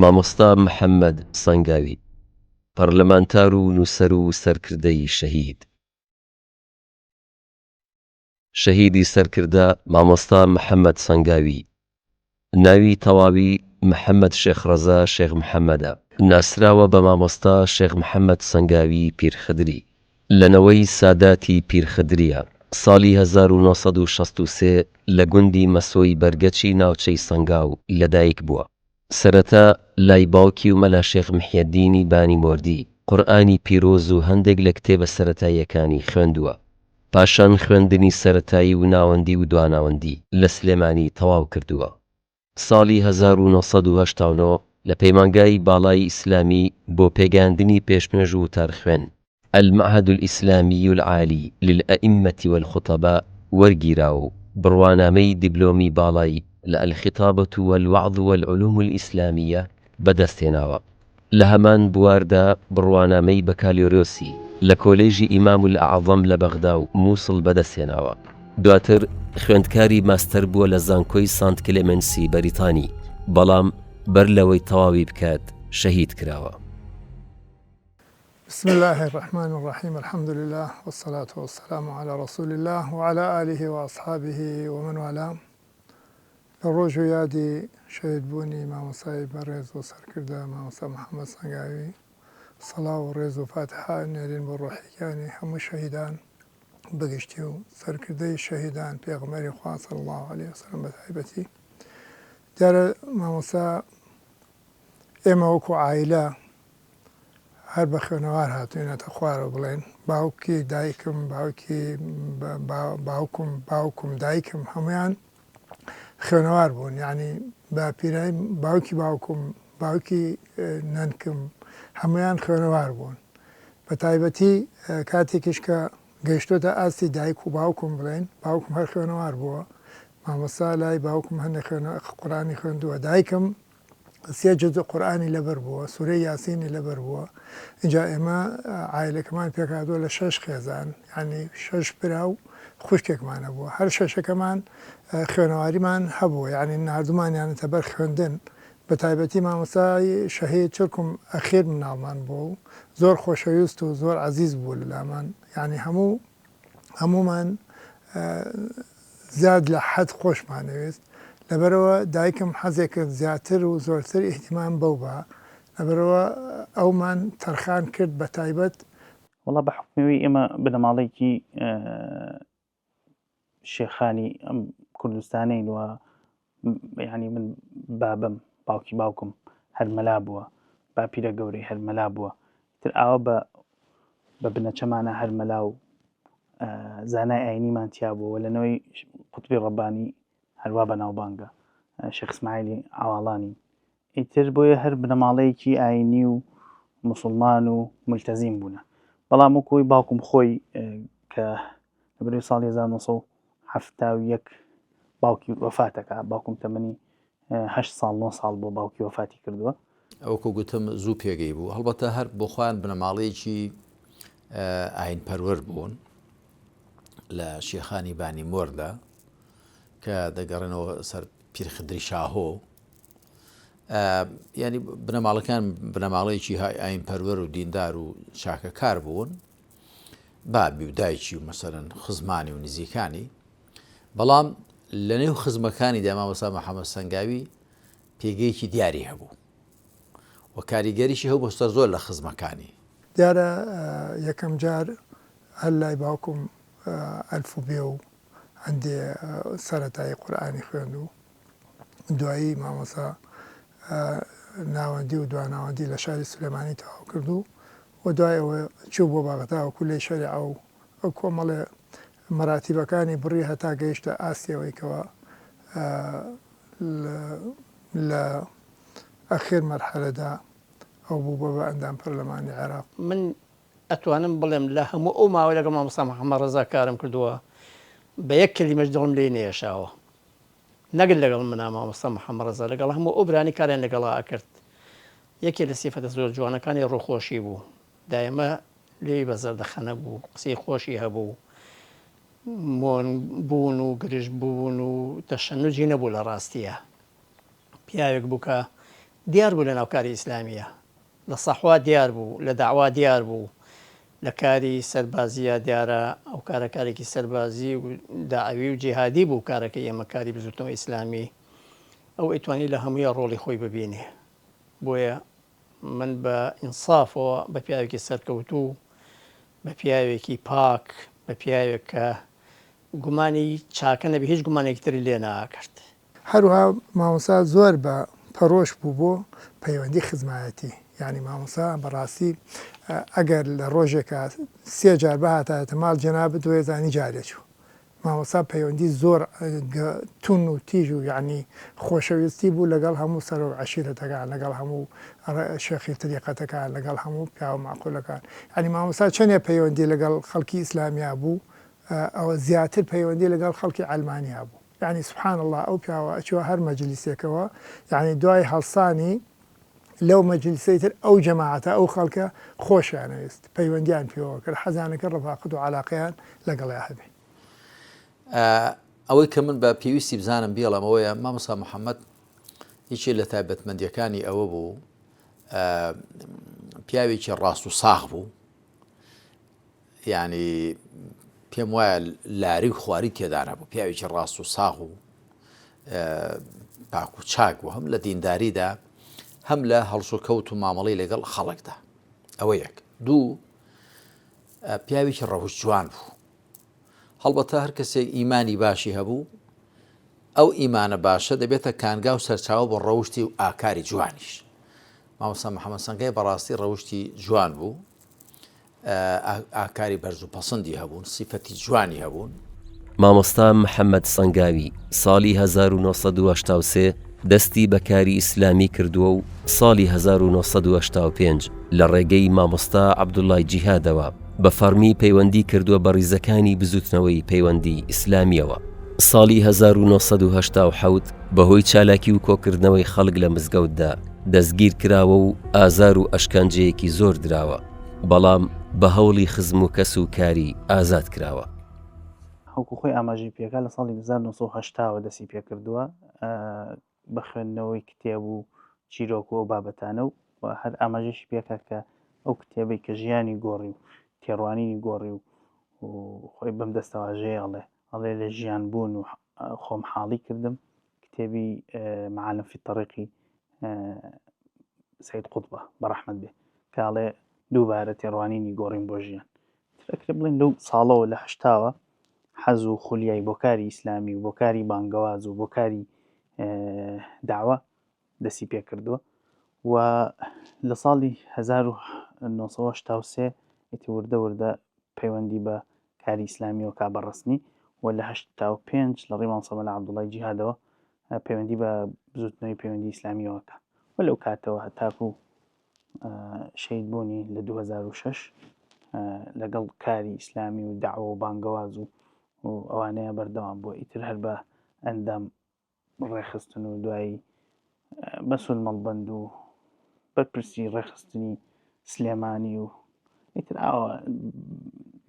مامۆستا محەممەد سەنگاوی، پەرلەمانتار و نووسەر و سەرکردەی شەهید. شەهیدی سەرکردە مامۆستا محەممەد سەنگاوی، ناوی تەواوی محەممەد شێخ ڕەزا شێخ محەممەدە، ناسراوە بە مامۆستا شێخ محەممەد سەنگاوی پیرخدری، لە نەوەی ساداتی پیرخدرییە، ساڵی 1963 لە گوندی مەسۆی بەرگەچی ناوچەی سەنگاو لەدایک بووە. سەرەتا لای باوکی و مەلا شێخ محیەدینی بانی مۆردی قورئانی پیرۆز و هەندێک لە کتێبە سەرەتاییەکانی خوێندووە. پاشان خوێندنی سەرەتایی و ناوەندی و دواناوەندی لە سلێمانی تەواو کردووە. ساڵی 1989 لە پەیمانگای باڵای ئیسلامی بۆ پێگەیاندنی پێشنوێژ و وتارخوێن، المعهد الاسلامی العالی للائمە والخطباء، وەرگیراوە و بڕوانامەی دیبلۆمی باڵای لە الخطابە والوعظ والعلوم الاسلامیە بەدەستهێناوە. لە هەمان بواردا بڕوانامەی بەکالۆریۆسی لە کۆلێژی ئیمام الاعظم لە بەغدا و موسڵ بەدەستهێناوە. دواتر خوێندکاری ماستەر بووە لە زانکۆی سانت کلێمنسی بەریتانی، بەڵام بەر لەوەی تەواوی بکات شەهید کراوە. بسم اللە الرحمن الرحیم الحمد للە والصلاة والسلام علی رسول اللە وعلی آله واصحابه ومن والاه لە ڕۆژ و یادی شەهید بوونی مامۆستای بەڕێز و سەرکردە مامۆستا محەممەد سەنگاوی سەڵاو و ڕێز و فاتحە نێرین بۆ ڕۆحی گیانی هەموو شەهیدان بەگشتی و سەرکردەی شەهیدان پێغەمبەری خوا صلی اللە علیه وسلم بە تایبەتی دیارە مامۆستا ئێمە وەکو عایلە هەر بە خوێنەوار هاتوینەتە خوارەوە بڵێن باوکی دایکم باوکی باوکم باوکم دایکم هەمویان خوێنەوار بوون یعنی باپیرای باوکی باوکم باوکی نەنکم هەمویان خوێنەوار بوون بە تایبەتی کاتێکیش کە گەیشتۆتە ئاستی دایک و باوکم بڵێن باوکم هەر خوێنەوار بووە مامۆستا لای باوکم هەندێک خوێنە قورئانی خوێندووە دایکم سێ جوزء قورئانی لەبەر بووە، سورەی یاسینی لەبەر بووە، ئینجا ئێمە عایلەکەمان پێکهاتووە لە شەش خێزان، یانی شەش برا و خوشکێکمان هەبووە، هەر شەشەکەمان خوێنەواریمان هەبووە، یانی ناردوومانیانەتە بەر خوێندن، بە تایبەتی مامۆستای شەهید چرکم ئەخیر مناڵمان بووە و زۆر خۆشەویست و زۆر عەزیز بوو لەلامان، یانی هەموو هەموومان زیاد لە حەد خۆشمانەویست لەبەرئەوە دایکم حەزێکرد زیاتر و زۆرتر ئیهتیمام بەو با لەبەرئەوە ئەومان تەرخان کرد بە تایبەت. وەڵا بە حوکمی ئەوەی ئێمە بنەماڵەیەکی شێخانی ئەم کوردستانەین و یعنی من بابم باوکی باوکم هەر مەلا بووە باپیرە گەورەی هەر مەلا بووە تر ئاوا بە بە بنەچەمانە هەر مەلا و زانای ئاینیمان تیا بووە لەنەوەی قوتبی ڕەبانی هەروا بەناوبانگە شێخ ئیسماعیلی عواڵانی ئیتر بۆیە هەر بنەماڵەیەکی ئاینی و مسلمان و ملتەزیم بوونە بەڵام وەکوی باوکم خۆی کە لە بەرەی ساڵی 1971 باوکی وەفاتەکە باوکم تەمەنی هەشت ساڵ نۆ ساڵ بۆ باوکی وەفاتی کردووە. وەکو گوتم زوو پێگەی بوو هەڵبەتە هەر بۆ خۆیان بنەماڵەیەکی ئاین پەروەر بوون لە شێخانی بانی مۆردا کە دەگەڕێنەوە سەر پیرخدری شاهۆ ینی بنەماڵەکان بنەماڵەیەکی های ئاین پەروەر و دیندار و چاکەکار بوون بابی و دایکی و مەسەرەن خزمانی و نزیکانی بەڵام لە نێو خزمەکانیدا مامۆستا محەممەد سەنگاوی پێگەیەکی دیاری هەبوو و کاریگەریشی هەبوو سەر زۆر لە خزمەکانی. دیارە یەکەم جار هەر لای باوکم ئەلف و بێ و هەندێ سەرەتایی قورئانی خوێند و دوایی مامۆستا ناوەندی و دواناوەندی لە شاری سلێمانی تەواو کرد و و دوای ئەوە چوو بۆ بەغدا و کولەی شەریعە و ئەو کۆمەڵێ مەراتیبەکانی بڕی هەتا گەیشتە ئاستی ئەوەی کەوا لە ئەخیر مەرحەلەدا ئەو بوو بە بە ئەندام پەرلەمانی عێراق. من ئەتوانم بڵێم لە هەموو ئەو ماوەی لەگەڵ مامۆستا محەمەد ڕەزا کارم کردووە بە یەک کەلیمەش دڵم لێی نەیەشاوە نەک لەگەڵ منا مامۆستا محەمەد ڕەزا لەگەڵ هەموو ئەو برانی کاریان لەگەڵا ئەکرد یەکێ لە سیفەتە زۆر جوانەکانی ڕووخۆشی بوو دایمە لێی بە زەردەخەنە بوو، قسەی خۆشی هەبوو، مۆن بوون و گرژ بوون و تەشەنوجی نەبوو لە ڕاستییا. پیاوێک بوو کە دیار بوو لە ناو کاری ئیسلامییە، لە سەحوا دیار بوو، لە دەعوا دیار بوو، لە کاری سەربازییا دیارە، ئەو کارە کارێکی سەربازی و دەعوی و جیهادی بوو کارەکەی ئێمە کاری بزووتنەوەی ئیسلامی، ئەو ئەیتوانی لە هەموویا ڕۆڵی خۆی ببینێ. بۆیە من بە ئینسافەوە بە پیاوێکی سەرکەوتوو، بە پیاوێکی پاک، بە پیاوێک کە گومانی چاکە نەبێ هیچ گومانێکی تری لێ نەئەکرد. هەروەها مامۆستا زۆر بە پەرۆش بوو بۆ پەیوەندی خزمایەتی یانی مامۆستا بەڕاستی ئەگەر لە ڕۆژێکا سێ جار بهاتایەتە ماڵ جەنابت وەیەزانی جارێ چوو مامۆستا پەیوەندی زۆر تون و تیژ و یانی خۆشەویستی بوو لەگەڵ هەموو سەرۆک عەشیرەتەکان لەگەڵ هەموو شێخی تریقەتەکان لەگەڵ هەموو پیاوە مەعقولەکان یانی مامۆستا چەنێ پەیوەندی لەگەڵ خەڵکی ئیسلامیا بوو ئەوە زیاتر پەیوەندی لەگەڵ خەڵکی عەلمانیا بوو. یەعنی سبحان اللە ئەو پیاوە ئەچوە هەر مەجلیسێکەوە یەعنی دوای هەڵسانی لەو مەجلیسەی تر ئەو جەماعەتە ئەو خەڵکە خۆشیانەویست پەیوەندیان پێوە کرد حەزیان کرد ڕەفاقەت و عەلاقەیان لەگەڵیا هەبێ. ئەوەی کە من بە پێویستی بزانم بیڵێم ئەوەیە مامۆستا محەممەد یەکێ لە تایبەتمەندیەکانی ئەوە بوو پیاوێکی ڕاست و ساغ بوو یانی پێم وایە لاری و خواری تێدا نەبوو پیاوێکی ڕاست و ساغ و پاک و چاک بوو هەم لە دینداریدا هەم لە هەڵسوکەوت و مامەڵی لەگەڵ خەڵکدا ئەوە یەک دوو پیاوێکی ڕەوش جوان بوو هەڵبەتە هەر کەسێک ئیمانی باشی هەبوو ئەو ئیمانە باشە دەبێتە کانگا و سەرچاوە بۆ ڕەوشی و ئاکاری جوانیش مامۆستا محەممەد سەنگای بەڕاستی ڕەوشی جوان بوو ئاکاری بەرز و پەسندی هەبوون، سیفەتی جوانی هەبوون. مامۆستا محەمەد سەنگاوی ساڵی 1983 دەستی بە کاری ئیسلامی کردووە و ساڵی 1985 لە ڕێگەی مامۆستا عەبدوڵای جیهادەوە بە فەڕمی پەیوەندی کردووە بە ڕیزەکانی بزووتنەوەی پەیوەندی ئیسلامییەوە. ساڵی 1987 بەهۆی چالاکی و کۆکردنەوەی خەڵک لە مزگەوتدا دەستگیر کراوە و ئازار و ئەشکەنجەیەکی زۆر دراوە. بەڵام بە هەوڵی خزم و کەس و کاری ئازاد کراوە. وەکو خۆی ئاماژەی پێکا لە ساڵی 1970 وە دەستی پێکردووە بە خوێندنەوەی کتێب و چیرۆک و ئەو بابەتانە و هەر ئاماژەشی پێکا کە ئەو کتێبەی کە ژیانی گۆڕی و تێڕوانینی گۆڕی و خۆی بەم دەستەواژەیە ئەڵێ ئەڵێ لە ژیان بوون و خۆم حاڵی کردم کتێبی معالم فی الطریقی سید قوتبە بە ڕەحمەت بێ کاڵێ دووبارە تێڕوانینی گۆڕیم بۆ ژیان ترەکرێ بڵێن لەو ساڵەوە لە هەشتاوە حەز و خولیای بۆ کاری ئیسلامی و بۆ کاری بانگەواز و بۆ کاری داوە دەستی پێکردووە و لە ساڵی 1983 ئیتی وردە وردە پەیوەندی بە کاری ئیسلامیەوە کا بە ڕەسمی و لە 85 لە ڕێی مامۆستا مەلا عەبدوڵای جیهادەوە پەیوەندی بە بزوتنەوەی پەیوەندی ئیسلامیەوە کا و لەو کاتەوە هەتاکو شەهید بوونی لە 2006 لەگەڵ کاری ئیسلامی و داوە و بانگەواز و ئەوانەیە بەردەوام بووە ئیتر هەر بە ئەندام ڕێکخستن و دوایی بەسول مەڵبەند و بەرپرسی ڕێکخستنی سلێمانی و ئیتر ئاوا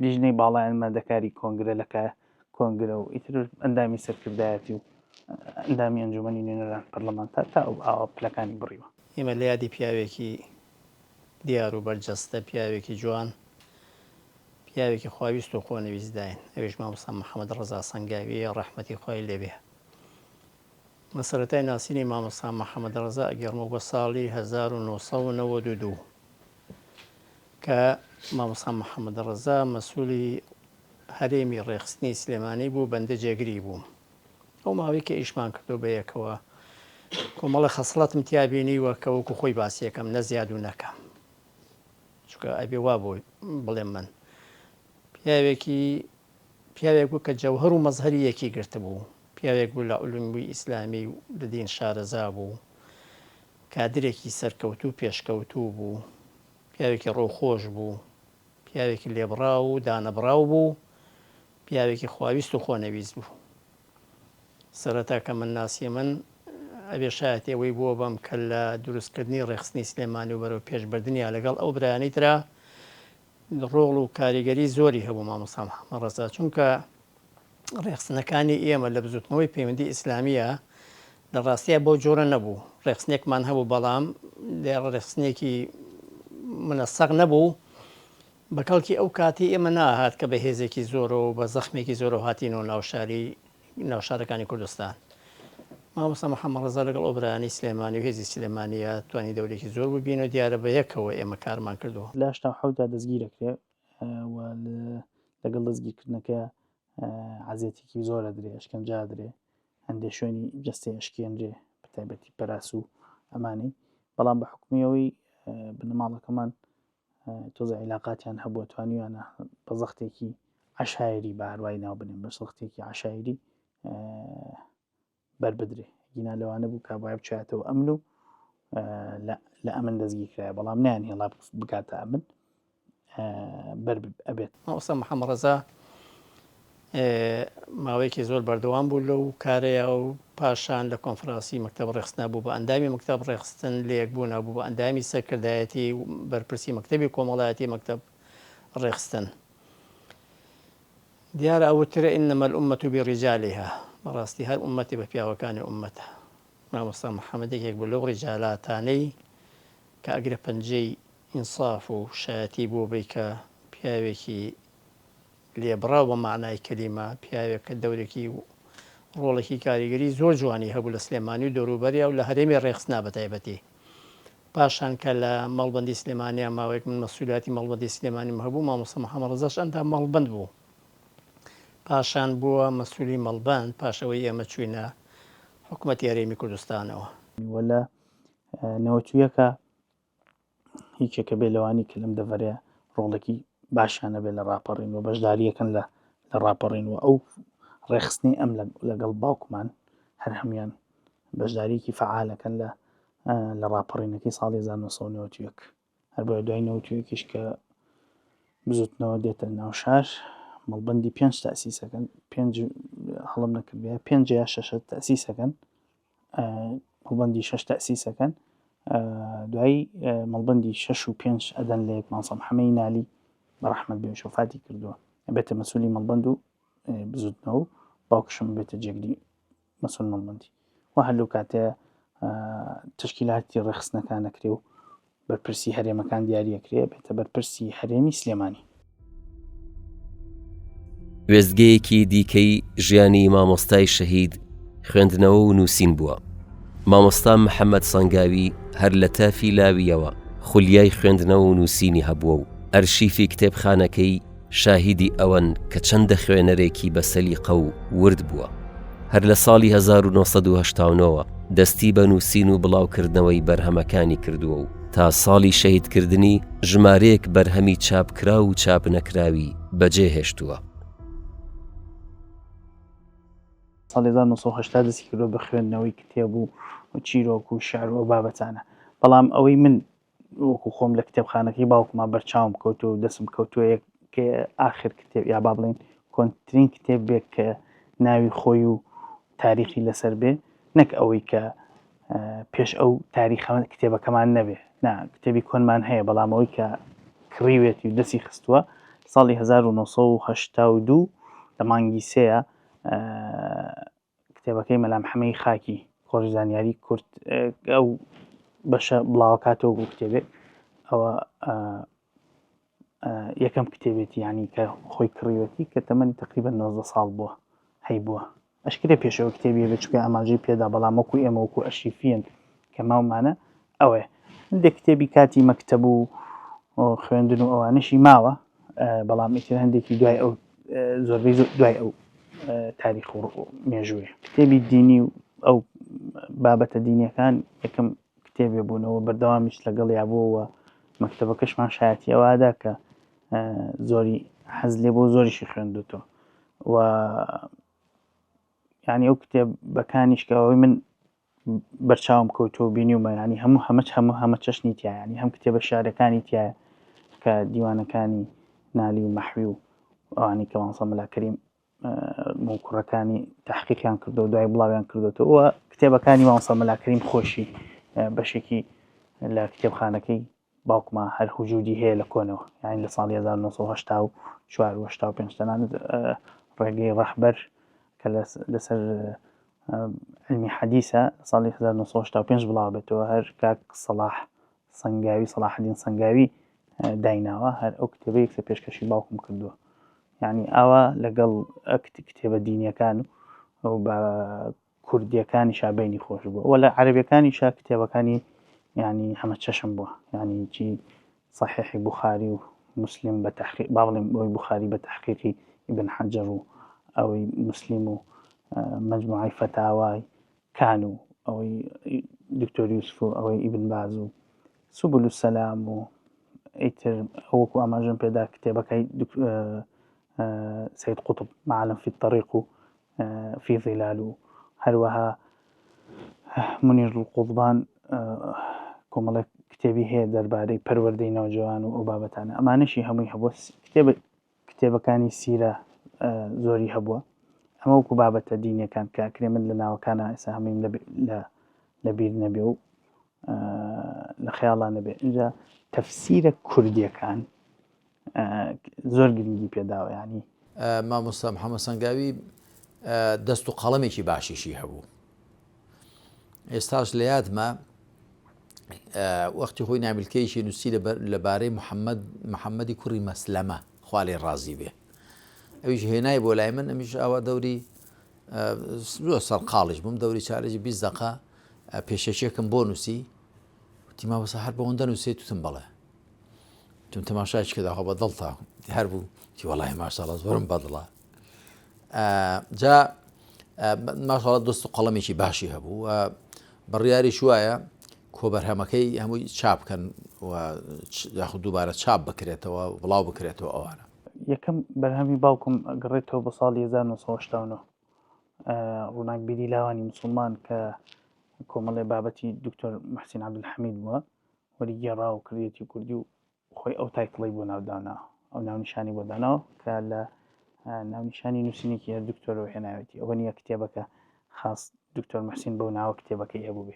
لیژنەی باڵایان مادەکاری کۆنگرە لە کۆنگرە و ئیتر ئەندامی سەرکردایەتی و ئەندامی ئەنجومەنی نوێنەران پەرلەمانتار تا ئەو ئاوا پلەکانی بڕیوە. ئێمە لە یادی پیاوێکی دیار و بەرجەستە، پیاوێکی جوان، پیاوێکی خواویست و خۆنەویست داین، ئەویش مامۆستا محەمەد ڕەزا سەنگاوییە، ڕەحمەتی خوای لێ بێ. من سەرەتای ناسینی مامۆستا محەمەد ڕەزا ئەگێڕمەوە بۆ ساڵی 1992 کە مامۆستا محەمەد ڕەزا مەسوولی هەرێمی ڕێکخستنی سلێمانی بوو، بەندە جێگری بووم. ئەو ماوەی کە ئیشمان کردووە بە یەکەوە کۆمەڵە خەسڵەتم تیا بینیوە کە وەکو خۆی باسی ئەکەم نە زیاد و نە کەم. چونکە ئەبێ وا بۆ بڵێم من پیاوێکی پیاوێک بوو کە جەوهەر و مەزهەری یەکی گرتبوو پیاوێک بوو لە علومی ئیسلامی و لە دین شارەزا بوو کادرێکی سەرکەوتوو پێشکەوتوو بوو پیاوێکی ڕووخۆش بوو پیاوێکی لێبڕاو و دانەبڕاو بوو پیاوێکی خواویست و خۆنەویست بوو سەرەتا کە من ناسیە من ئەبێ شایەتی ئەوەی بووە بم کە لە دروستکردنی ڕێکخستنی سلێمانی و بەرەو پێشبردنیا لەگەڵ ئەو برایانەی ترا ڕۆڵ و کاریگەری زۆری هەبوو مامۆستا محەممەد ڕەزا چونکە ڕێکخستنەکانی ئێمە لە بزوتنەوەی پەیوەندی ئیسلامیە لە ڕاستیا بەو جۆرە نەبوو. ڕێکخستنێکمان هەبوو بەڵام ڕێکخستنێکی منەسەق نەبوو بە کەڵکی ئەو کاتی ئێمە ناهات کە بە هێزێکی زۆرەوە و بە زەخمێکی زۆرەوە هاتینەوە ناو شاری ناو شارەکانی کوردستان. مامۆستا محەممەد ڕەزا لەگەڵ ئەو برایانەی سلێمانی و هێزی سلێمانییە توانی دەورێکی زۆر ببینێ و دیارە بە یەکەوە ئێمە کارمان کردووە. لە 87 دا دەستگیر ئەکرێ و لەگەڵ دەستگیرکردنەکە عەزێتێکی زۆر ئەدرێ، ئەشکەنجە ئەدرێ، هەندێ شوێنی جەستەی ئەشکێنرێ بە تایبەتی پەراس و ئەمانەی، بەڵام بە حوکمی ئەوەی بنەماڵەکەمان تۆزە عیلاقاتیان هەبووە توانیویانە بە زەختێکی عەشایری بە هەروای ناو بنێن بە زەختێکی عەشایری بەر بدرێ گینا لەوانە بوو کابوایە بچاتەوە ئەمن و لە ئەمن دەستگیر کرایە بەڵام نیان هێڵا بگاتە ئەمن بەر ئەبێت. مامۆستا محەمەد ڕەزا ماوەیەکی زۆر بەردەوام بوو لەو کارەیا و پاشان لە کۆنفرانسی مەکتەب ڕێکخستنا بوو بە ئەندامی مەکتەب ڕێکخستن لە یەکبوونا بوو بە ئەندامی سەرکردایەتی و بەرپرسی مەکتەبی کۆمەڵایەتی مەکتەب ڕێکخستن. دیارە ئەوترێ انما الامە برجالها بەڕاستی هەر ئوممەتێ بە پیاوەکانی ئوممەتە. مامۆستا محەمەد یەکێک بوو لەو ڕیجالاتانەی کە ئەگرە پەنجەی ئینساف و شایەتی بۆ بەی کە پیاوێکی لێبڕاو بە مەعنای کەلیمە، پیاوێک کە دەورێکی و ڕۆڵێکی کاریگەری زۆر جوانی هەبوو لە سلێمانی و دەوروبەریا و لە هەرێمی ڕێکخستنا بە تایبەتی. پاشان کە لە مەڵبەندی سلێمانیا ماوەیەک من مەسئولیاتی مەڵبەندی سلێمانیم هەبوو، مامۆستا محەمەد ڕەزاش ئەندام مەڵبەند بوو. پاشان بووە مەسئولی مەڵبەند پاش ئەوەی ئێمە چووینە حکومەتی هەرێمی کوردستانەوە. وە لە نەوەتویەکا یەکێکە بێ لەوانی کە لەم دەڤەرەیە ڕۆڵێکی باشیان هەبێ لە ڕاپەڕین و بەشداریەکەن لە لە ڕاپەڕین و ئەو ڕێخستنی ئەم لەگەڵ باوکمان هەر هەموان بەشداریەکی فەعالەکەن لە لە ڕاپەڕینەکەی ساڵی 1991 هەر بۆیە دوای 91یش کە بزوتنەوە دێتە ناو شار مەڵبندی پێنج تاسیسەکەن پێنج هەڵم نەکردێ پێنج یا شەشە تاسیسەکەن مەڵبەندی شەش تەئسیس ئەکەن دوایی مەڵبەندی شەش و پێنج ئەدەن لە یەک مامۆستا محەمەی نالی بە ڕەحمەت بێ وەفاتی کردووە ئەبێتە مەسولی مەڵبەند و بزوتنەوە و باوکشم بێتە جێگری مەسول مەڵبەندی و هەر لەو کاتەیە تەشکیلاتی ڕێکخستنەکان ئەکرێ و بەرپرسی هەرێمەکان دیاریەکرێ بێتە بەرپرسی هەرێمی سلێمانی. وێستگەیەکی دیکەی ژیانی مامۆستای شەهید خوێندنەوە و نووسین بووە. مامۆستا محەمەد سەنگاوی هەر لە تافی لاوییەوە خولیای خوێندنەوە و نووسینی هەبووە و ئەرشیفی کتێبخانەکەی شاهیدی ئەوەن کە چەندە خوێنەرێکی بە سەلیقە و ورد بووە. هەر لە ساڵی 1989 وە دەستی بە نووسین و بڵاوکردنەوەی بەرهەمەکانی کردووە و تا ساڵی شەهیدکردنی ژمارەیەک بەرهەمی چاپکراو و چاپنەکراوی بەجێ هێشتووە. ساڵی 1980 دەستی کردووە بە خوێندنەوەی کتێب و چیرۆک و شیعر و ئەو بابەتانە، بەڵام ئەوەی من وەکو خۆم لە کتێبخانەکەی باوکما بەرچاوم کەوتووە و دەستم کەوتووە یەک ئاخر کتێب یا با بڵێین کۆنترین کتێب بێت کە ناوی خۆی و تاریخی لەسەر بێ نەک ئەوەی کە پێش ئەو تاریخە کتێبەکەمان نەبێ نا کتێبی کۆنمان هەیە بەڵام ئەوەی کە کڕیوێتی و دەستی خستووە ساڵی 1982 لە مانگی سێیە کتێبەکەی مەلا محەمەی خاکی کۆڕی زانیاری کورد ئەو بەشە بڵاوەکاتەوە بۆ کتێبێک ئەوە یەکەم کتێبێتی ینی کە خۆی کڕیوەتی کە تەمەنی تقریبا 90 ساڵ بووە هەی بووە ئەشکرێ پێشەوە کتێبی بێت چونکە ئاماژەی پێدا بەڵام وەکو ئێمە وەکو ئەرشیفیەن کە ماومانە ئەوەیە هەندێک کتێبی کاتی مەکتەب و خوێندن و ئەوانەشی ماوە بەڵام ئیتر هەندێکی دوای ئەو زۆربەی دوای ئەو تاریخ و مێژوویە کتێبی دینی و ئەو بابەتە دینیەکان یەکەم کتێبێ بوونەوە بەردەوامیش لەگەڵ یابووەوە مەکتەبەکەشمان شایەتی ئەوەدا کە زۆری حەز لێ بۆ زۆریشی خوێندوتەوە و یعنی ئەو کتێبەکانیش کە ئەوەی من بەرچاوم کەوتووە و بینیومە یانی هەموو هەمە هەموو هەمە چەشنی تایە یانی هەم کتێبە شعرەکانی تایە کە دیوانەکانی نالی و مەحوی و ئەوانی کە مامۆستا مەلا کەریم و کوڕەکانی تحقیقیان کردو دوای بڵاویان کردوێتەوە و کتێبەکانی مامۆستا مەلا کەریم خۆشی بەشێکی لە کتێبخانەکەی باوکما هەر وجودی هەیە لە کۆنەوە یانی لە ساڵی 1984 و 85 تەنانەت ڕێگەی ڕەهبەر کە لەسەر علمی حەدیسە ساڵی 1985 بڵاو بێتەوە هەر کاک سەڵاح سەنگاوی سەڵاحەدین سەنگاوی دایناوە هەر ئەو کتێبە یەکسەر پێشکەشی باوکم کردووە یعنی ئاوا لەگەڵ کتێبە دینیەکان و بە کوردیەکانیشا بینی خۆش بووە وە لە عەربیەکانیشا کتێبەکانی یعنی هەمە چەشم بووە یعنی چی صحیحی بخاری و مسلم بە تحقیق با بڵێم ئەوی بخاری بە تحقیقی ابن حەجەر و ئەوی مسلم و مجموعەی فەتاوای کان و ئەوەی دکتۆر یوسف و ئەوەی ئیبن باز و سوبل السلام و ئیتر وەکو ئاماژەم پێدا کتێبەکەی سید قوتب معالم فی الطریق و فی ظلال و هەروەها منیر القضبان کۆمەڵێک کتێبی هەیە دەربارەی پەروەردەی نەوجەوان و ئەو بابەتانە ئەمانەشی هەمووی هەبوو کتێب کتێبەکانی سیرە زۆری هەبووە ئەمە وەکو بابەتە دینیەکان کە ئەکرێ من لە ناوەکانە ئێستا هەموویم لە بیر نەبێ و لە خەیاڵا نەبێ اینجا تەفسیرە کوردیەکان زۆر گرنگی پێداوە ینی مامۆستا محەممەد سەنگاوی دەست و قەڵەمێکی باشیشی هەبوو ئێستاش لە یادمە وەختی خۆی نامیلکەیەکی نووسی لەبارەی محەممەد محەممەدی کوڕی مەسلەمە خوا لێی ڕازی بێ ئەویش هێنای بۆ لای من ئەمیش ئاوا دەوری زۆر سەرقاڵیش بووم دەوری چارێکی 20 دقە پێشەکیەکم بۆ نووسی وتی مامۆستا هەر بەوەندە نووسێت وتم بەڵێ تم تەماشایش کە داخۆ بە دڵتا هەر بوو تی وەڵی ماشاءاللە زۆرم بەدڵە جا ماشاءاللە دۆست و قەڵەمێکی باشی هەبوو و بڕیاریش وایە کۆبەرهەمەکەی هەمووی چاپ بکەن و یاخود دووبارە چاپ بکرێتەوە بڵاو بکرێتەوە ئەوانە. یەکەم بەرهەمی باوکم ئەگەڕێتەوە بۆ ساڵی 1989 ڕووناکبیری لاوانی مسوڵمان کە کۆمەڵێ بابەتی دکتۆر محسین عەبدولحەمید بووە وەریگێڕا و کردیەتی کوردی و خۆی ئەو title ەی بۆ ناو داناوە ئەو ناونیشانی بۆ داناوە کە لە ناونیشانی نووسینێکی هەر دکتۆرەوە هێناوێتی ئەوە نییە کتێبەکە خاص دکتۆر محسین بەو ناوە کتێبەکەی هەبوو بێ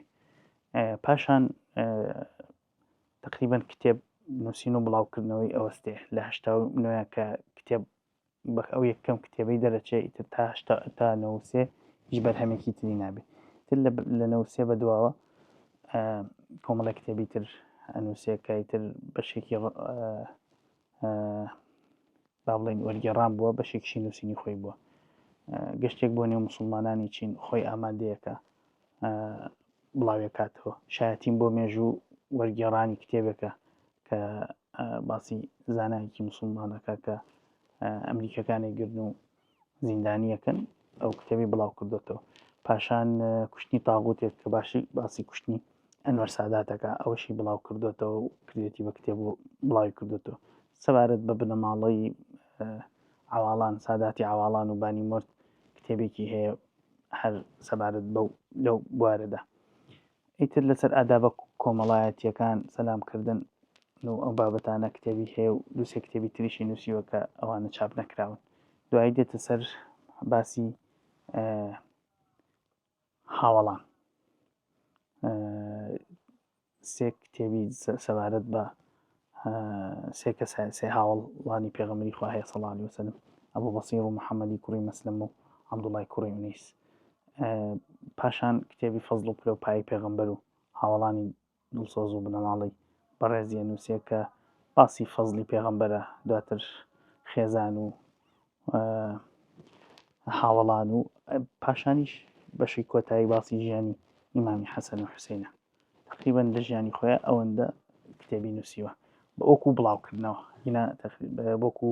پاشان تقریبا کتێب نووسین و بڵاوکردنەوەی ئەوەستێ لە هەشتا نوێ کە کتێب بە ئەو یەکەم کتێبەی دەرەچێ ئیتر تا هەشتا تا نەوسێ هیچ بەرهەمێکی تری نابێ تر لە نەوسێ بە دواوە کۆمەڵێک کتێبی تر ئەنووسێ کە ئیتر بەشێکی با بڵێین وەرگێڕان بووە بەشێکشی نووسینی خۆی بووە گەشتێک بۆ نێو مسلمانانی چین خۆی ئامادەیەکە بڵاوێکاتەوە شایەتیم بۆ مێژوو وەرگێڕانی کتێبێکە کە باسی زانایەکی مسلمانەکە کە ئەمریکەکانی گرن و زیندانیەکەن ئەو کتێبی بڵاو کردوێتەوە پاشان کوشتنی تاغوتێک کە باشی باسی کوشتنی ئەنوەر ساداتەکە ئەوەشی بڵاو کردوێتەوە و کردێتی بە کتێب و بڵاوی کردوێتەوە سەبارەت بە بنەماڵەی عواڵان ساداتی عواڵان و بانی مرد کتێبێکی هەیە هەر سەبارەت بەو لەو بوارەدا ئیتر لەسەر ئادابە کۆمەڵایەتییەکان، سەلام کردن و ئەو بابەتانە کتێبی هەیە و دووسێ کتێبی تریشی نووسیوە کە ئەوانە چاپ نەکراون. دوایی دێتە سەر باسی هاوەڵان. سێ کتێبی سەبارەت بە سێ کەس سێ هاوەڵانی پێغەمبەری خوا هەیە صلی الله علیه وسلم ئەبو بەسیر و محەممەدی کوڕی مەسلم و عەبدوڵای کوڕی ئونیس پاشان کتێبی فەزڵ و پلە و پایەی پێغەمبەر و هاوەڵانی دڵسۆز و بنەماڵەی بەڕێزی ئەنووسێ کە باسی فەزڵی پێغەمبەرە دواتر خێزان و هاوەڵان و پاشانیش بەشی کۆتایی باسی ژیانی ئیمامی حەسەن و حوسینە تقریبا لە ژیانی خۆیان ئەوەندە کتێبی نووسیوە بە وەکو بڵاوکردنەوە هینا وەکو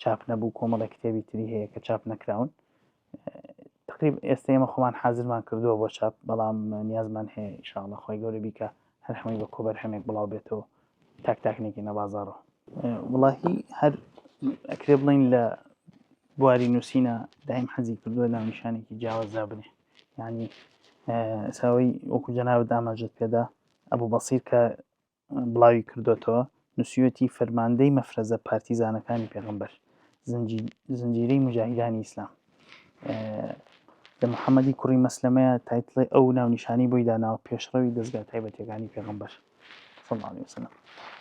چاپ نەبوو کۆمەڵێک کتێبی تری هەیە کە چاپ نەکراون تقریب ئێستا ئێمە خۆمان حازرمان کردووە بۆ چاپ بەڵام نیازمان هەیە ئیشاڵە خۆی گەورە بیکە هەر هەمووی بە کۆبەرهەمێک بڵاو بێتەوە تاک تاکنێکی نەبازاڕەوە وڵاهی هەر ئەکرێ بڵین لە بواری نووسینە دایم حەزی کردووە ناونیشانێکی جیاواز دابنێ یعنی ساوی وەکو جەنابت ئاماژەت پێدا ئەبوو بەسیر کە بڵاوی کردوێتەوە نووسیوەتی فەرماندەی مەفرەزە پارتیزانەکانی پێغمبەر زنجیرەی مجاهیدانی ئیسلام لە محەممەدی کوڕی مەسلەمەیە title ی ئەو ناونیشانی بۆی داناوە پێشڕەوی دەستگا تایبەتەکانی پێغمبەر صلی الله علیه وسلم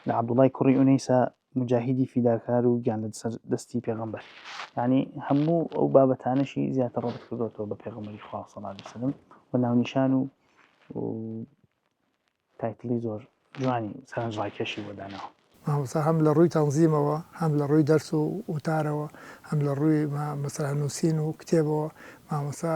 لە عەبدوڵای کوڕی ئونەیسە موجاهیدی فیداکار و گیان لەسەر دەستی پێغەمبەر یعنی هەموو ئەو بابەتانەشی زیاتر ڕەبت کردوەوە بە پێغەمبەری خوا صلی الله علیه وسلم و ناونیشان و title ی زۆر جوانی سەرنجڕاکێشی بۆ داناوە. مامۆستا هەم لە ڕووی تەنزیمەوە، هەم لە ڕووی دەرس و وتارەوە، هەم لە ڕووی مەسەلەن نووسین و کتێبەوە، مامۆستا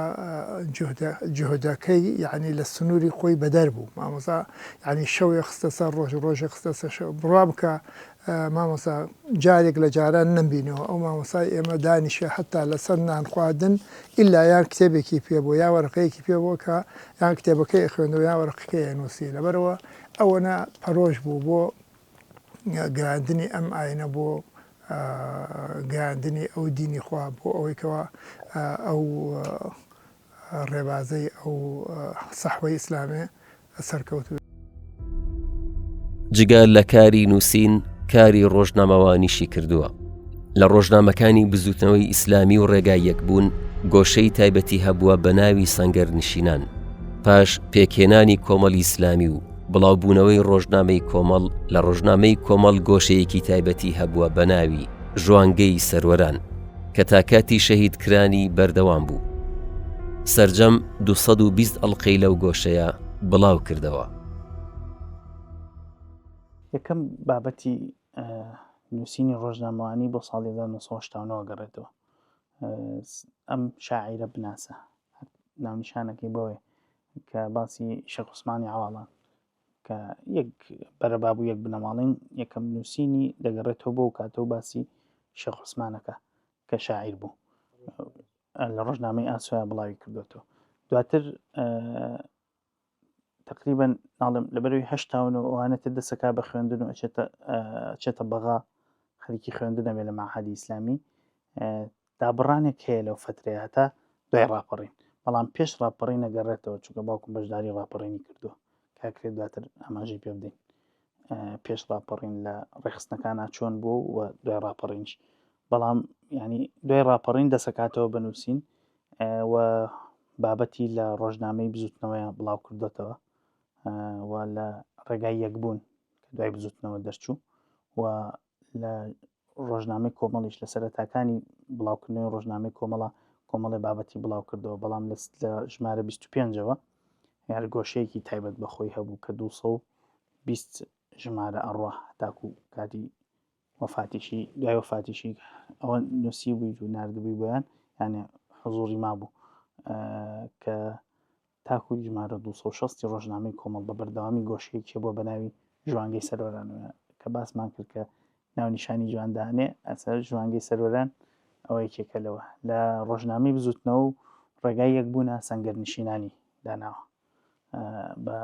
جوهدە جوهدەکەی یەعنی لە سنووری خۆی بەدەر بوو. مامۆستا یەعنی شەوێ خستە سەر ڕۆژ، ڕۆژێ خستە سەر شەو. بڕوا بکە مامۆستا جارێک لە جاران نەمبینیوە ئەو مامۆستای ئێمە دانیشێ حەتا لەسەر نان خواردن ئیلا یان کتێبێکی پێ بوو یا وەرەقەیەکی پێ بووە کە یان کتێبەکەی ئەخوێندەوە یان وەرەقەکەی ئەنووسی لەبەرئەوە ئەوەنە پەرۆش بوو بۆ گەیاندنی ئەم ئاینە بۆ گەیاندنی ئەو دینی خوا بۆ ئەوەی کەوا ئەو ڕێبازەی ئەو سەحوەی ئیسلامێ سەرکەوتوو. جگە لە کاری نووسین کاری ڕۆژنامەوانیشی کردووە. لە ڕۆژنامەکانی بزووتنەوەی ئیسلامی و ڕێگای یەکبوون گۆشەی تایبەتی هەبووە بە ناوی سەنگەرنشینان. پاش پێکهێنانی کۆمەڵی ئیسلامی و بڵاوبوونەوەی ڕۆژنامەی کۆمەڵ لە ڕۆژنامەی کۆمەڵ گۆشەیەکی تایبەتی هەبووە بە ناوی ژوانگەی سەروەران کە تا کاتی شەهید کرانی بەردەوام بوو. سەرجەم 220 ئەڵقەی لەو گۆشەیە بڵاو کردەوە. یەکەم بابەتی نووسینی ڕۆژنامەوانی بۆ ساڵی 1989 گەڕێتەوە ئەم شاعیرە بناسە ناونیشانەکەی بۆیە کە باسی شێخ عوسمانی عەواڵان کە یەک بەرەباب و یەک بنەماڵین یەکەم نووسینی دەگەڕێتەوە بۆ کاتەوە باسی شێخ عوسمانەکە کە شاعیر بوو لە ڕۆژنامەی ئاسۆیا بڵاوی کردوێتەوە دواتر تقریبا ناڵێم لەبەرەوەی هەشتاون و ئەوانە تر دەسەکا بە خوێندن و ئەچێتە ئەچێتە بەغا خەریکی خوێندنە بێ لە مەعهەدی ئیسلامی دابڕانێک هەیە لەو فترەیە هەتا دوای ڕاپەڕین بەڵام پێش ڕاپەڕین نەگەڕێتەوە چونکە باوکم بەشداری ڕاپەڕینی کردووە کاکرێت دواتر ئاماژەی پێ بدەین پێش ڕاپەڕین لە ڕێخستنەکانە چۆن بوو و دوای ڕاپەڕینش بەڵام ینی دوای ڕاپەڕین دەسەکاتەوە بنووسین و بابەتی لە ڕۆژنامەی بزوتنەوەیان بڵاو کردوێتەوە و لە ڕێگای یەکبوون کە دوای بزوتنەوە دەرچوو و لە ڕۆژنامەی کۆمەڵیش لە سەرەتاکانی بڵاوکردنەوەی ڕۆژنامەی کۆمەڵە کۆمەڵی بابەتی بڵاو کردەوە بەڵام لە ژمارە 25ەوە یار گۆشەیەکی تایبەت بە خۆی هەبوو کە 220 ژمارە ئەڕوا تاکو کاتی وەفاتیشی دوای وەفاتیشی ئەوە نووسی بوویت و نردبووی بۆیان یانێ حزوری مابوو کە تاکو ژمارە 260 ڕۆژنامەی کۆمەڵ بە بەردەوامی گۆشەیەکی بووە بە ناوی ژوانگەی سەروەران کە باسمان کرد کە ناونیشانی جوان دانێ ئەسەر ژوانگەی سەروەران ئەوە یەکێکە لەوە لە ڕۆژنامەی بزوتنەوە و ڕێگای یەکبوونە سەنگەرنشینانی داناوە بە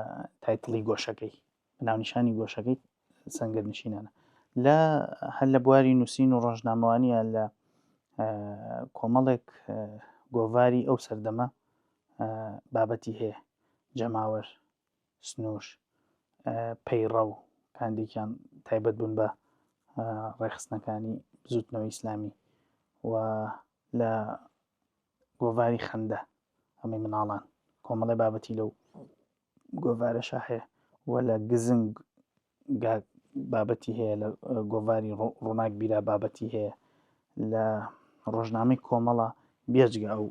title ی گۆشەکەی بە ناونیشانی گۆشەکەی سەنگەرنشینانە لە هەر لە بواری نووسین و ڕۆژنامەوانیە لە کۆمەڵێک گۆڤاری ئەو سەردەمە بابەتی هەیە جەماوەر سنوور پەیڕەو کاندێکیان تایبەت بوون بە ڕێخستنەکانی بزوتنەوەی ئیسلامی و لە گۆڤاری خەندە ئەمەی مناڵان کۆمەڵی بابەتی لەو گۆڤارەشا هەیە و لە گزنگ بابەتی هەیە لە گۆڤاری ڕووناک بیرا بابەتی هەیە لە ڕۆژنامەی کۆمەڵە بێجگە ئەو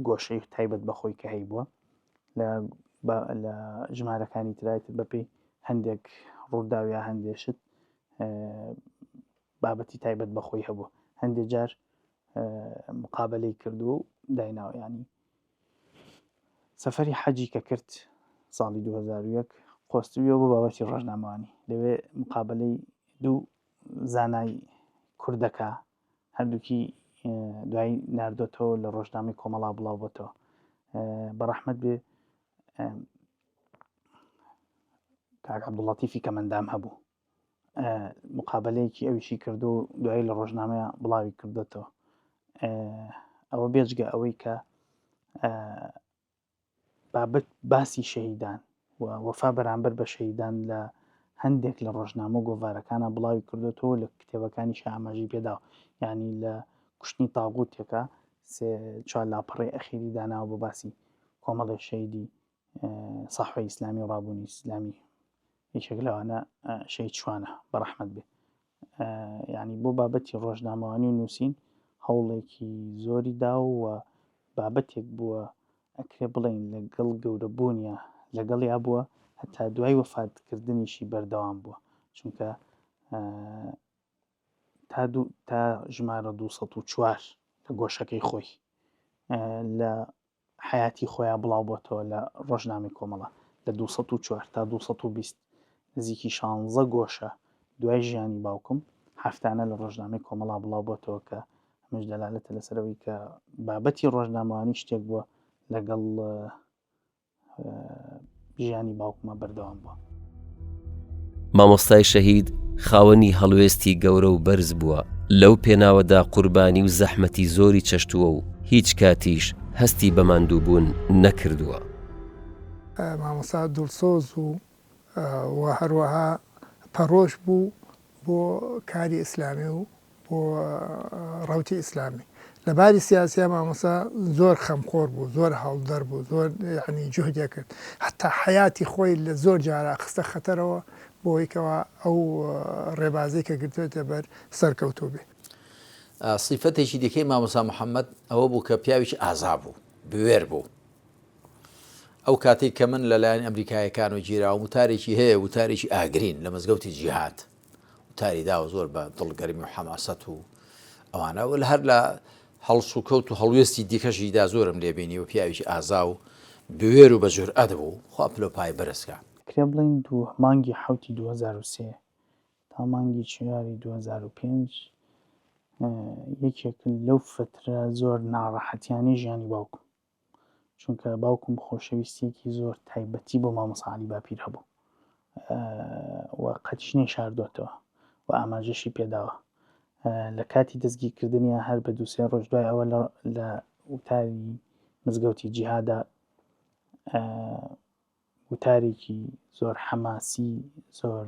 گۆشەی تایبەت بەخۆی کە هەیبووە لە ژمارەکانی ترایتر بەپێی هەندێک ڕووداو یا هەندێک شت بابەتی تایبەت بەخۆی هەبوو هەندێک جار مقابلەی کردووە و دایناوە ینی سەفەری حەجی کە کرد ساڵی 2001 قۆستویەوە بۆ بابەتی ڕۆژنامەوانی لەوێ مقابلەی دوو زانای کوردەکە هەردووکی دوای ناردۆتەوە لە ڕۆژنامەی کۆمەڵا بڵاو بۆتەوە بەڕەحمەت بێ کاک عەبدوڵەتیفی کەمەندام هەبوو مقابلەیەکی ئەویشی کردو و دوایی لە ڕۆژنامەیە بڵاوی کردوێتەوە ئەوە بێجگە ئەوەی کە بابەت باسی شەهیدان و وەفا بەرامبەر بە شەهیدان لە هەندێک لە ڕۆژنامە و گۆڤارەکانە بڵاوی کردوێتەوە لە کتێبەکانی ئاماژەی پێداوە یعنی لە کوشتنی تاغوتێکە سێ چوار لاپەڕەی ئەخیری داناوە بۆ باسی کۆمەڵێک شەهیدی سەحوەی ئیسلامی و ڕابوونی ئیسلامی یەکێک لەوانە شەهید شوانە بەڕەحمەت بێ یعنی بۆ بابەتی ڕۆژنامەوانی و نووسین هەوڵێکی زۆری دا و بابەتێک بووە. ئەکرێ بڵێین لەگەڵ گەورەبوونیا لەگەڵیا بووە هەتا دوای وەفاتکردنیشی بەردەوام بووە چونکە تا دوو تا ژمارە 204 لە گۆشەکەی خۆی لە حەیاتی خۆیا بڵاو بۆتەوە لە ڕۆژنامەی کۆمەڵە لە 204 تا 220 نزیکی 16 گۆشە دوای ژیانی باوکم هەفتانە لە ڕۆژنامەی کۆمەڵا بڵاو بۆتەوە کە ئەمەش دەلالەتە لەسەر ئەوەی کە بابەتی ڕۆژنامەوانی شتێک بووە لەگەڵ ژیانی باوکمە بەردەوام بووە. مامۆستای شەهید خاوەنی هەڵوێستی گەورە و بەرز بووە، لەو پێناوەدا قوربانی و زەحمەتی زۆری چەشتووە و هیچ کاتیش هەستی بە ماندووبوون نەکردووە. مامۆستا دڵسۆز و و هەروەها پەڕۆش بوو بۆ کاری ئیسلامی و بۆ ڕەوتی ئیسلامی. لە باری سیاسیا مامۆستا زۆر خەمخۆر بوو، زۆر هەوڵدەر بوو، زۆر یەعنی جوهدێ کرد. حەتا حەیاتی خۆی لە زۆر جارا خستە خەتەرەوە بۆ ئەوەی کەوا ئەو ڕێبازەی کە گرتوێتە بەر سەرکەوتوو بێ. سیفەتێکی دیکەی مامۆستا محەممەد ئەوە بوو کە پیاوێکی ئازا بوو، بوێر بوو. ئەو کاتەی کە من لەلایەن ئەمریکایەکانەوە گیراوم وتارێکی هەیە وتارێکی ئاگرین لە مزگەوتی جیهاد وتاری داوە زۆر بە دڵگەرمی و حەماسەت و ئەوانە و لە هەر لە هەڵسوکەوت و هەڵوێستی دیکەشیدا زۆرم لێبینی و پیاوێکی ئازا و بوێر و بە جورئەت بوو خوا پلۆپای بەرزکا. کرێ بڵێین دوو مانگی حەوتی 2003 تا مانگی چواری 2005 یەکێکن لەو فترە زۆر ناڕەحەتیانەی ژیانی باوکم چونکە باوکم خۆشەویستیەکی زۆر تایبەتی بۆ مامۆستا عەلی باپیر هەبوو و قەتیش نەیشاردۆتەوە و ئاماژەشی پێداوە لە کاتی دەستگیرکردنیان هەر بە دووسێ ڕۆژ دوای ئەوە لە وتاری مزگەوتی جیهادا وتارێکی زۆر حەماسی زۆر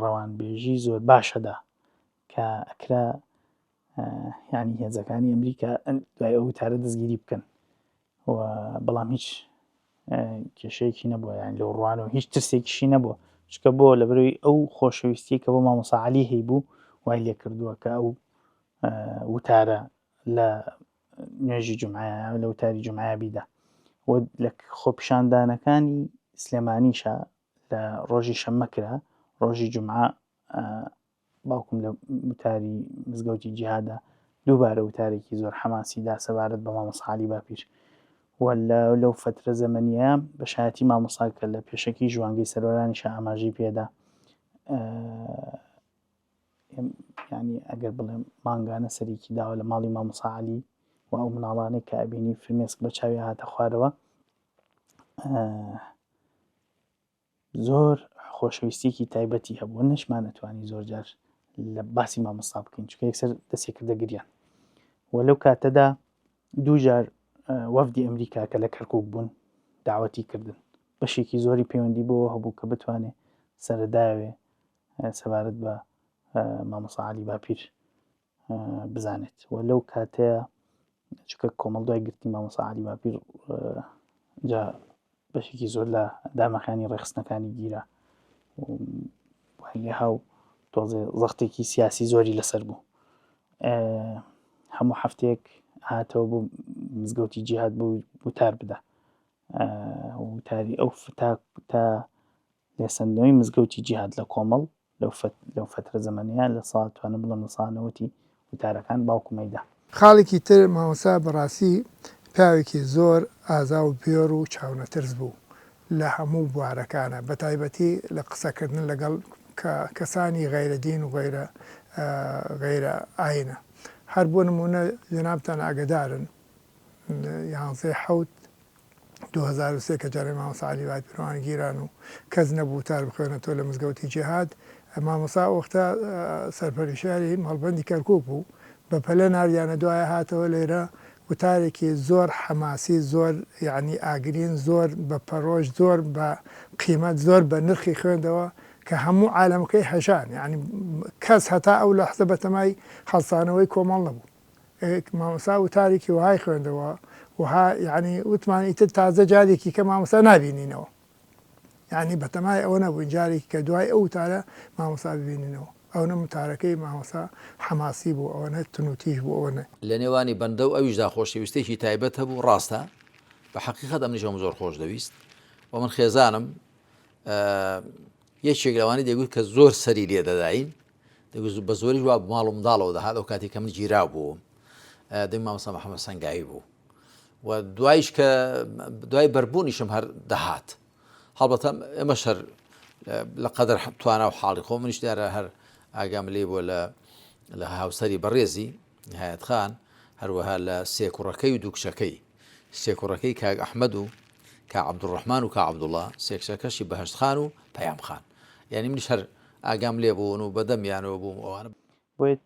ڕەوانبێژی زۆر باشەدا کە ئەکرا یعنی هێزەکانی ئەمریکا دوای ئەو وتارە دەستگیری بکەن و بەڵام هیچ کێشەیەکی نەبووە یان لەو ڕوانەوە هیچ ترسێکیشی نەبووە چکە بۆ لە بەروی ئەو خۆشەویستی کە بۆ مامۆسا علی هەیبوو وای لێ کردووە کە ئەو وتارە لە نوێژی جمعە لە وتاری جمعە بیدا و لە خۆپیشاندانەکانی سلێمانیشە لە ڕۆژی شەممە کرا ڕۆژی جمعە باوکم لە وتاری مزگەوتی جیهادا دووبارە وتارێکی زۆر حەماسی دا سەبارەت بە مامۆستا عەلی باپیر و لەو فەترە زەمەنیە بە شایەتی مامۆستا کە لە پێشەکی ژوانگەی سەروەرانیشا ئاماژەی پێدا ینی ئەگەر بڵێم مانگانە سەرێکی داوە لە ماڵی مامۆستا عەلی و ئەو مناڵانەی کە ئەبینی فرمێسک بە چاوی هاتە خوارەوە زۆر خۆشەویستیەکی تایبەتی هەبوو نەشمان ئەتوانی زۆر جار لە باسی مامۆستا بکەین چونکە یەکسەر دەستی کردە گریان و لەو کاتەدا دوو جار وەفدی ئەمریکا کە لە کەرکک بوون داوەتی کردن بەشێکی زۆری پەیوەندی بۆ هەبوو کە بتوانێ سەرداوێ سەبارەت بە مامۆسا علی باپیر بزانێت و لەو کاتەیە چونکە کۆمەڵ دوای گرتنی مامۆسا عەلی باپیر جا بەشێکی زۆر لە ئەندامەکانی ڕێکخستنەکانی گیرا لێها و تۆزێ زەختێکی سیاسی زۆری لەسەر بوو هەموو هەفتەیەک هاتەوە بۆ مزگەوتی جیهاد بوو وتار بدا وتاری ئەو تا تا لێسەندنەوەی مزگەوتی جیهاد لە کۆمەڵ لەو فەترە زەمەنەیە لە سا توانم بڵێم لە سا نەوەتی وتارەکان باوکم ئەیدا. خاڵێکی تر مامۆستا بەڕاستی پیاوێکی زۆر ئازا و بوێر و چاونەترس بوو لە هەموو بوارەکانا بەتایبەتی لە قسەکردن لەگەڵ کەسانی غەیرە دین و غەیرە غەیرە ئاینە هەر بۆ نموونە جەنابتان ئاگەدارن یانزەی حەوت 2003 کە جارێ مامۆستا عەلی باپیروان گیران و کەس نەبوو وتار بخوێنێتەوە لە مزگەوتی جیهاد، مامۆستا ئەو وەختە سەرپەرشتیاری مەڵبەندی کەرکوک بوو، بە پەلە ناردیانە دوایە هاتەوە لێرە وتارێکی زۆر حەماسی زۆر یەعنی ئاگرین زۆر بە پەرۆش زۆر بە قیمەت زۆر بە نرخی خوێندەوە کە هەموو عالەمەکەی هەژان یەعنی کەس هەتا ئەو لەحزە بەتەمای هەڵسانەوەی کۆمەڵ نەبوو. مامۆستا وتارێکی وەهای خوێندەوە وەها یعنی وتمان ئیتر تازە جارێکی کە مامۆستا نابینینەوە یعنی بەتەمای ئەوە نەبووین جارێکی کە دوای ئەو وتارە مامۆستا ببینینەوە ئەونە متارەکەی مامۆستا حەماسی بوو ئەوەنە تونوتیژ بوو ئەوەنە. لە نێوانی بەندە و ئەویشدا خۆشەویستیەکی تایبەت هەبوو ڕاستە؟ بە حەقیقەت ئەمنیش ئەوم زۆر خۆش دەویست و من خێزانم یەکێک لەوانەی دەگوت کە زۆر سەری لێ دەداین دەگوت بە زۆریش وا ماڵ و منداڵەوە دەهات ئەو کاتی کە من گیرا بووم دەنگ مامۆستا محەممەد سەنگاوی بوو و دوایش کە دوای بەربوونیشم هەر دەهات هەڵبەتە ئێمەش هەر لە قەدەر توانا و حاڵی خۆ منیش دیارە هەر ئاگام لێ بووە لە لە هاوسەری بەڕێزی هایەت خان هەروەها لە سێ کوڕەکەی و دوو کچەکەی سێ کوڕەکەی کاک ئەحمەد و کا عەبدولڕەحمان و کا عەبدوڵڵا سێ کچەکەشی بەهەشت خان و پەیام خان یعنی منیش هەر ئاگام لێ بوون و بەدەمیانەوە بووم ئەوانە بۆیە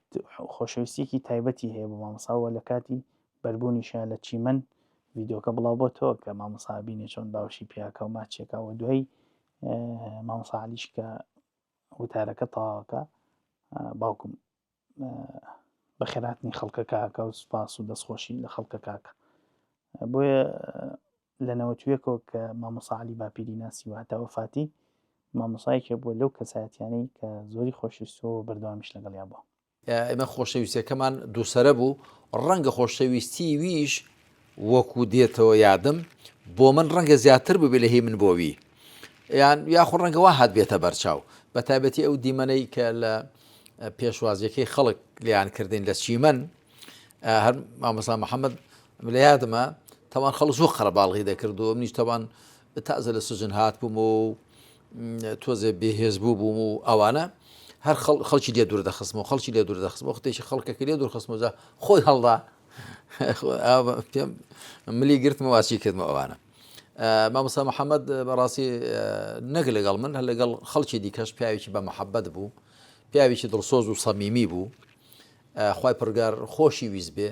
خۆشەویستیەکی تایبەتی هەیە بۆ مامۆستا وە لە کاتی بەربوونیشا لە چیمەن ڤیدیۆکە بڵاو بۆتەوە کە مامۆستا بینێ چۆن باوەشی پیاکە و ماچێکا و دوای مامۆستا عەلیش کە وتارەکە تەواوەکە باوکم بەخێراتنی خەڵکەکە و سوپاس و دەستخۆشی لە خەڵکەکە بۆیە لە نەوەتویەکەوە کە مامۆسا علی باپیری ناسی و هەتا وەفاتی مامۆسایەکێ بووە لەو کەسایەتیانەی کە زۆری خۆشویستووە و بەردەوامیش لەگەڵیا بووە. ئێمە خۆشەویستیەکەمان دووسەرە بوو، ڕەنگە خۆشەویستی ویش وەکو دێتەوە یادم بۆ من ڕەنگە زیاتر ببێ لە هی من بۆ وی یان یاخۆ ڕەنگە وا هات بێتە بەرچاو بە تایبەتی ئەو دیمەنەی کە لە پێشوازیەکەی خەڵک لیان کردین لە چیمەن هەر مامۆستا محەممەد لە یادمە تەوان خەڵک زۆر قەرەباڵغی دەکرد و منیش تەوان تازە لە سجن هات بووم و تۆزێ بێهێز بوو بووم و ئەوانە هەر خەڵکی لێ دوور دەخستم و خەڵکی لێ دوور دەخستم وەختێکی خەڵکەکە لێ دوور خستمەوە خۆی هەڵدا پێم ملی گرتم واچی کردمە ئەوانە مامۆستا محەممەد بەڕاستی نەک لەگەڵ من هەر لەگەڵ خەڵکی دیکەش پیاوێکی بە محەبەت بوو پیاوێکی دڵسۆز و سەمیمی بوو خوای پڕگار خۆشی ویست بێ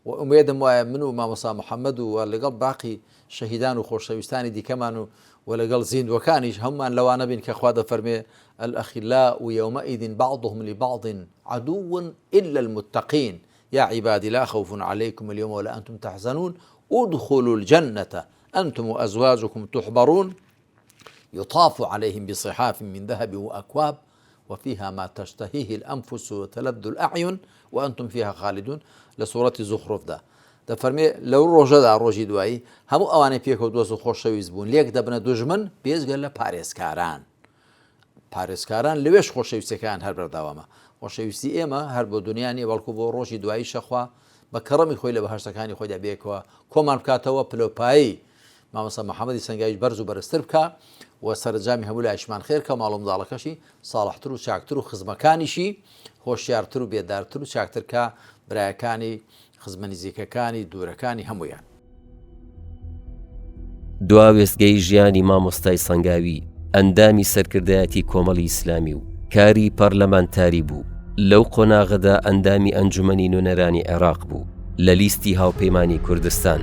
و ئومێدم وایە من و مامۆستا محەممەد و لەگەڵ باقی شەهیدان و خۆشەویستانی دیکەمان و و لەگەڵ زیندوەکانیش هەمومان لەوانە بین کە خوا دەفەرمێ الأخلاء يومئذ بعضهم لبعض عدو إلا المتقين يا عبادي لا خوف عليكم اليوم ولا أنتم تحزنون ادخلوا الجنة أنتم وأزواجكم تحبرون يطاف عليهم بصحاف من ذهب وأكواب وفيها ما تشتهيه الأنفس وتلذ الأعين وأنتم فيها خالدون لە سوڕەتی زوخروفدا دەفەرمێ لەو ڕۆژەدا ڕۆژی دوایی هەموو ئەوانەی پێکەوە دۆست و خۆشەویست بوون لێک دەبنە دوژمن بێجگە لە پارێزکاران پارێزکاران لەوێش خۆشەویستەکان هەر بەردەوامە خۆشەویستی ئێمە هەر بۆ دنیا نیە بەڵکو بۆ ڕۆژی دوایی شەخوا بە کەڕەمی خۆی لە بەهشتەکانی خۆیدا بێکەوە کۆمان بکاتەوە پلۆپایی مامۆستا محەمەدی سەنگاویش بەرز و بەرزتر بکا و سەرەنجامی هەموو لایشمان خێر کە ماڵ و منداڵەکەشی ساڵحتر و چاکتر و خزمەکانیشی هۆشیارتر و بێدارتر و چاکتر کا برایەکانی خزمە نزیکەکانی دوورەکانی هەموویان. دوا وێستگەی ژیانی مامۆستای سەنگاوی ئەندامی سەرکردایەتی کۆمەڵی ئیسلامی و کاری پەرلەمانتاری بوو، لەو قۆناغەدا ئەندامی ئەنجومەنی نوێنەرانی عێراق بوو لە لیستی هاوپەیمانی کوردستان،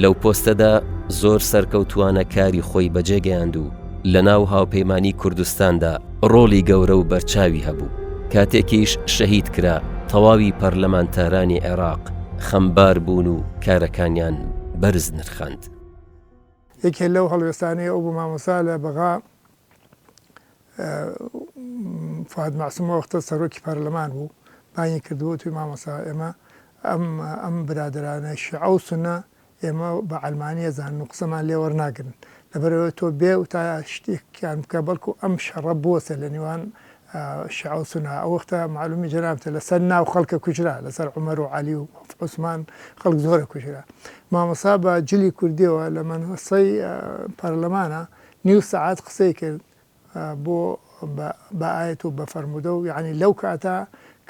لەو پۆستەدا زۆر سەرکەوتووانە کاری خۆی بەجێگەیاند و لەناو هاوپەیمانی کوردستاندا ڕۆڵی گەورە و بەرچاوی هەبوو، کاتێکیش شەهید کرا تەواوی پەرلەمانتارانی عێراق خەمبار بوون و کارەکانیان بەرز نرخاند. یەکێ لەو هەڵوێستانەی ئەو بوو مامۆستا لە بەغا فواد مەعسوم ئەو وەختە سەرۆکی پەرلەمان بوو بانگی کردبوو وتوی مامۆستا ئێمە ئەم ئەم برادەرانە شیعە و سوننە ئێمە بە عەلمانی ئەزانن و قسەمان لێ وەرناگرن لەبەرئەوەی تۆ بێ و تا شتێکیان بکە بەڵکو ئەم شەڕە بوەستێ لە نێوان شیعە و سوننە ئەو وەختە مەعلومی جەنابتە لەسەر ناو خەڵکە کوژرا لەسەر عومەر و عەلی و عوسمان خەڵک زۆرە کوژرا مامۆستا بە جلی کوردیەوە لە مەنەسەی پەرلەمانە نیو سەعات قسەی کرد بۆ بە ئایەت و بە فەرموودە و یانی لەو کاتە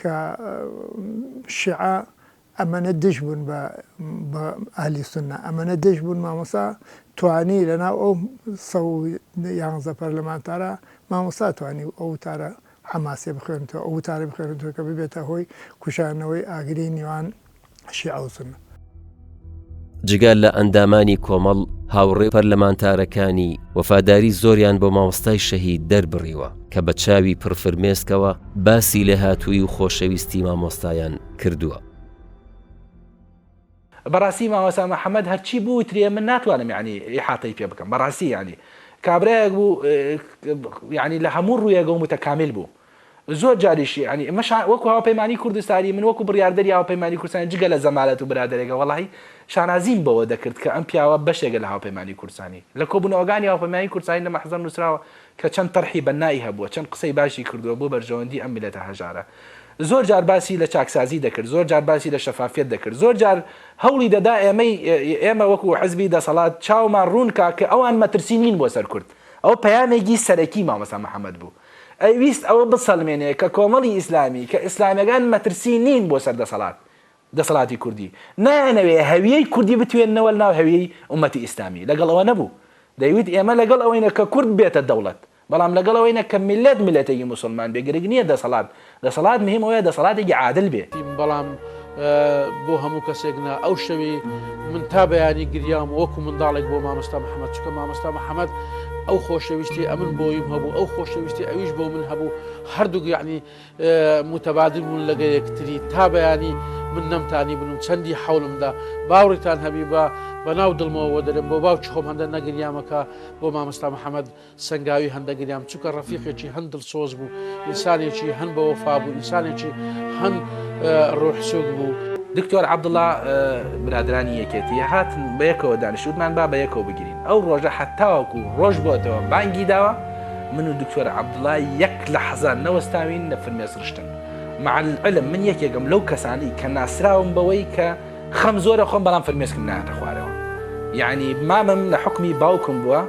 کە شیعە ئەمەنە دژ بوون بە بە ئەهلی سوننە ئەمەنە دژ بوون مامۆستا توانی لەناو ئەو 111 پەرلەمانتارە مامۆستا توانی ئەو وتارە حەماسیە بخوێنێتەوە ئەو وتارە بخوێنێتەوە کە ببێتە هۆی کوژانەوەی ئاگری نێوان شیعە و سوننە. جگە لە ئەندامانی کۆمەڵ، هاوڕێ پەرلەمانتارەکانی، وەفاداری زۆریان بۆ مامۆستای شەهید دەربڕیوە، کە بە چاوی پڕ فرمێسکەوە باسی لێهاتوویی و خۆشەویستی مامۆستایان کردووە. بەڕاستی مامۆستا محمد هەرچی بوترێ من ناتوانم یانی ئیحاتەی پێ بکەم بەڕاستی یانی کابرایەک بوو یانی لە هەموو ڕوویەکەوە متەکامیل بوو. زۆر جاریش یانی ئمە شا وەکو هاوپەیمانی کوردستانی من وەکو بڕیاردەری هاوپەیمانی کوردستانی جگە لە زەمالەت و برادەرێکە وەڵاهی شانازیم بەوە دەکرد کە ئەم پیاوە بەشێکە لە هاوپەیمانی کوردستانی لە کۆبوونەوەگانی هاوپەیمانی کوردستانی لە مەحزەر نووسراوە کە چەند تەرحی بەننائی هەبووە چەند قسەی باشی کردووە بۆ بەرژەوەندی ئەم میللەتە هەژارە زۆر جار باسی لە چاکسازی دەکرد زۆر جار باسی لە شەفافیەت دەکرد زۆر جار هەوڵی دەدا ئێمەی ئێمە وەکو حزبی دەسەڵات چاومان ڕوون کا کە ئەوان مەترسی نین بۆ سەر کورد ئەوە پەیامێکی سەرەکی مامۆستا محەمەد بوو ئەیویست ئەوە بسەلمێنێ کە کۆمەڵی ئیسلامی، کە ئیسلامیەکان مەترسی نین بۆ سەر دەسەڵات، دەسەڵاتی کوردی. نایانەوێ هەویەی کوردی بتوێننەوە لەناو هەویەی ئوممەتی ئیسلامی. لەگەڵ ئەوە نەبوو. دەیوت ئێمە لەگەڵ ئەوەینە کە کورد ببێتە دەوڵەت، بەڵام لەگەڵ ئەوەینە کە میللەت میللەتێکی موسڵمان بێ، گرنگ نییە دەسەڵات، دەسەڵات مهم ئەوەیە دەسەڵاتێکی عادل بێ. بەڵام بۆ هەموو کەسێک نا. ئەو شەوی من تا بەیانی گریام وەکو منداڵێک بۆ مامۆستا محەمەد، چونکە مامۆستا محەمەد ئەو خۆشەویستی ئەمن بۆیم هەبوو، ئەو خۆشەویستی ئەویش بۆ من هەبوو، هەردووک یەعنی موتەبادل بوون لەگە یەکتری. تا بەیانی من نەمتانی بنوم، چەندی حەولم دا. باوڕیتان هەبی بە بەناو دڵمەوە وەدەرێم بۆ باوکی خۆم هەندە نەگریامە کە بۆ مامۆستا محەمەد سەنگاوی هەندە گریام چونکە ڕەفیقێکی هەند دڵسۆز بوو ئینسانێکی هەند بەوەفا بوو ئینسانێکی هەند ڕوح سوک بوو. دکتۆر عەبدوڵا برادرانی یەکێتی هاتن بەیەکەوە دانیشت وتمان با بەیەکەوە بگرین ئەو ڕۆژە هەتاوەکو ڕۆژ بۆتەوە بانگی داوە من و دکتۆر عەبدوڵا یەک لەحزە نەوەستاوین لە فرمێس ڕشتن مع العلم من یەکێکم لەو کەسانەی کە ناسراوم بەوەی کە خەم زۆرە خۆم بەڵام فرمێسکم نایەتە خوارەوە یەعنی مامم لە حوکمی باوکم بووە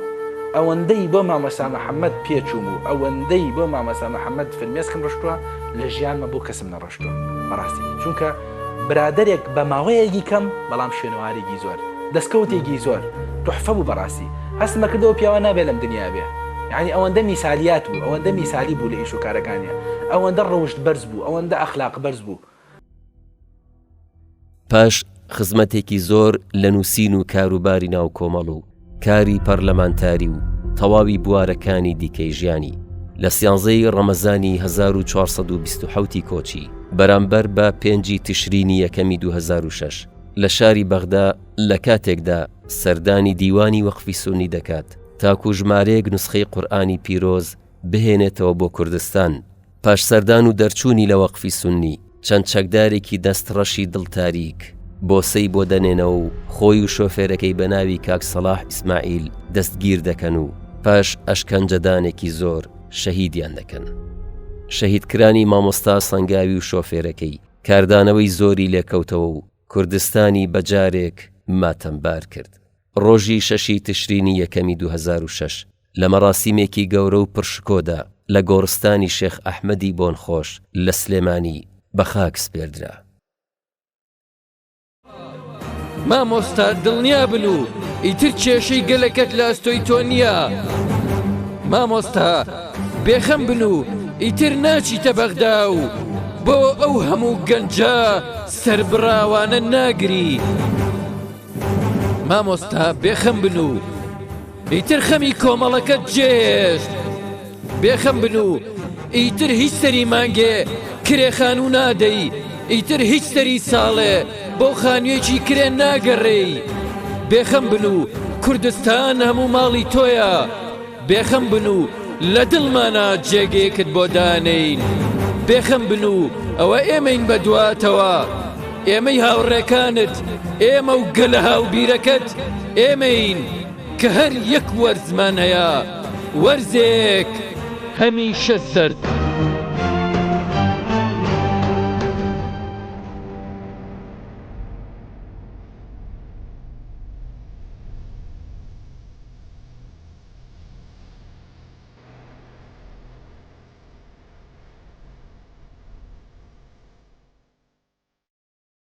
ئەوەندەی بۆ مامۆستا محەممەد پێچووم و ئەوەندەی بۆ مامۆستا محەممەد فرمێسکم ڕشتووە لە ژیانمە بۆ کەسم نەڕشتووە بەڕاستی چونکە برادەرێک بە ماوەیەکی کەم بەڵام شوێنەوارێکی زۆر دەستکەوتێکی زۆر تحفە بوو بەڕاستی هەستمە کردەوە پیاوە نابێ لەم دنیا بێ یعنی ئەوەندە میسالیات بوو ئەوەندە میسالی بوو لە ئیش و کارەکانیە ئەوەندە ڕەوشت بەرز بوو ئەوەندە ئەخلاق بەرز بوو پاش خزمەتێکی زۆر لە نووسین و کاروباری ناو کۆمەڵ و کاری پەرلەمانتاری و تەواوی بوارەکانی دیکەی ژیانی لە سیانزەی ڕەمەزانی 1427 کۆچی بەرامبەر بە پێنجی تشرینی یەکەمی 2006 لە شاری بەغدا لە کاتێکدا سەردانی دیوانی وەقفی سونی دەکات تاکو ژمارەیەک نوسخەی قورئانی پیرۆز بهێنێتەوە بۆ کوردستان پاش سەردان و دەرچوونی لە وەقفی سوننی، چەند چەکدارێکی دەست ڕەشی دڵ تاریک، بۆسەی بۆ دەنێنەوە و خۆی و شۆفێرەکەی بە ناوی کاک سەڵاح ئیسماعیل دەستگیر دەکەن و پاش ئەشکەنجەدانێکی زۆر شەهیدیان دەکەن. شەهیدکرانی مامۆستا سەنگاوی و شۆفێرەکەی، کاردانەوەی زۆری لێکەوتەوە و کوردستانی بە جارێک ماتەمبار کرد. ڕۆژی شەشی تشرینی یەکەمی 2006 لە مەراسیمێکی گەورە و پڕ شکۆدا لە گۆڕستانی شێخ ئەحمەدی بۆنخۆش لە سلێمانی بە خاک سپێردرا. مامۆستا دڵنیا بن و ئیتر کێشەی گەلەکەت لە ئەستۆی تۆ نییە. مامۆستا بێخەم بن و ئیتر ناچیتە بەغدا و بۆ ئەو هەموو گەنجە سەربڕاوانە ناگری. مامۆستا بێخەم بن و ئیتر خەمی کۆمەڵەکەت جێهێشت بێخەم بن و ئیتر هیچ سەری مانگێ کرێ خانوو نادەی ئیتر هیچ سەری ساڵێ بۆ خانوویەکی کرێ ناگەڕێی بێخەم بن و کوردستان هەموو ماڵی تۆیە بێخەم بن و لە دڵمانا جێگەیەکت بۆ دانێین بێخەم بن و ئەوە ئێمەین بە دواتەوە ئێمەی هاوڕێکانت ئێمە و گەلە هاوبیرەکەت ئێمەین کە هەر یەک وەرزمان هەیە وەرزێک هەمیشە سەرد.